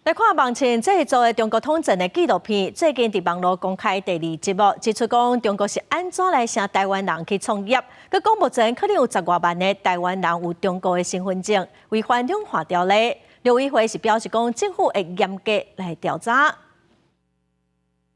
來看網前製作的中國統戰的紀錄片，最近佇網路公開第二集哦，指出講中國是按怎來晟台灣人去創業，閣講目前可能有十外萬个台灣人有中國的身份證，違反兩岸條例。陸委會是表示講，政府會嚴格來調查。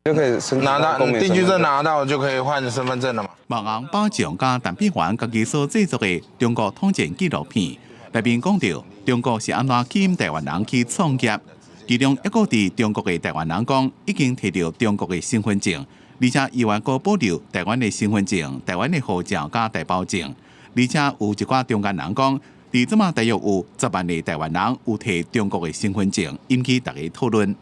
就可以拿到定居證，拿到就可以換身份證了嘛？網紅寶強佮陳碧環家己所製作的中國統戰紀錄片，內面講著中國是按怎吸引台灣人去創業。其中一個佇中國的台灣人講，已經提著中國的身份證，而且伊猶閣保留台灣的身份證、台灣的護照佮台胞證。而且有一寡中間人講，佇這馬大約有10萬个台灣人有提中國的身份證，引起大家討論。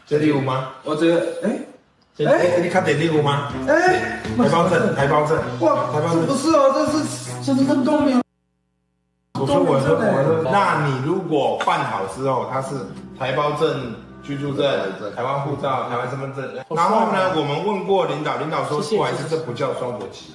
這裡有嗎？我這個，欸，欸，你確定你有嗎？欸，台胞證，台胞證，哇，台胞證不是哦，這是身份證都沒有。我說我說我說，那你如果辦好之後，他是台胞證、居住證、台灣護照、台灣身份證。然後呢，我們問過領導，領導說不好意思，這不叫雙國籍，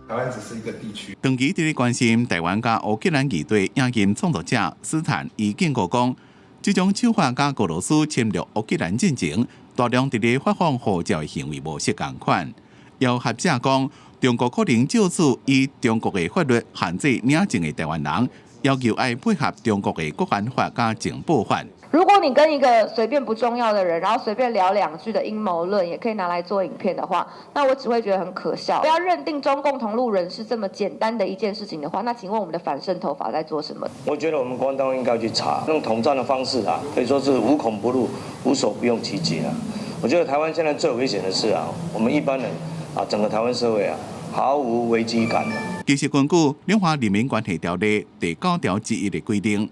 台灣只是一個地區。長期佇咧關心台灣佮烏克蘭議題影音創作者斯坦，伊警告講，這種手法佮俄羅斯侵略烏克蘭戰爭大量佇咧發放護照的行為模式仝款。有學者講，中國可能藉此以中國的法律限制領證的台灣人，要求愛配合中國的國安法佮情報法。如果你跟一個隨便不重要的人，然後隨便聊兩句的陰謀論，也可以拿來做影片的話，那我只會覺得很可笑。不要認定中共同路人是這麼簡單的一件事情的話，那請問我們的反滲透法在做什麼？我覺得我們國安單位應該去查，用統戰的方式啊，可以說是無孔不入、無所不用其極啊。我覺得台灣現在最危險的是啊，我們一般人啊，整個台灣社會啊，毫無危機感。其實根據《兩岸人民關係條例》第九條之一的規定，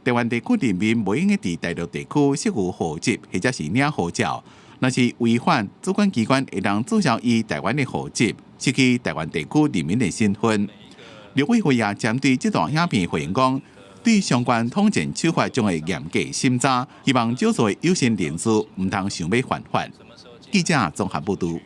台灣地區人民袂用得佇大陸地區設有戶籍或者是領護照，若是違反，主管機關會當註銷伊台灣的戶籍，失去台灣地區人民的身份。陸委會也針對這段影片回應講，對相關統戰手法將會嚴格審查，希望少數的有心人士毋通想欲犯法。記者綜合報導。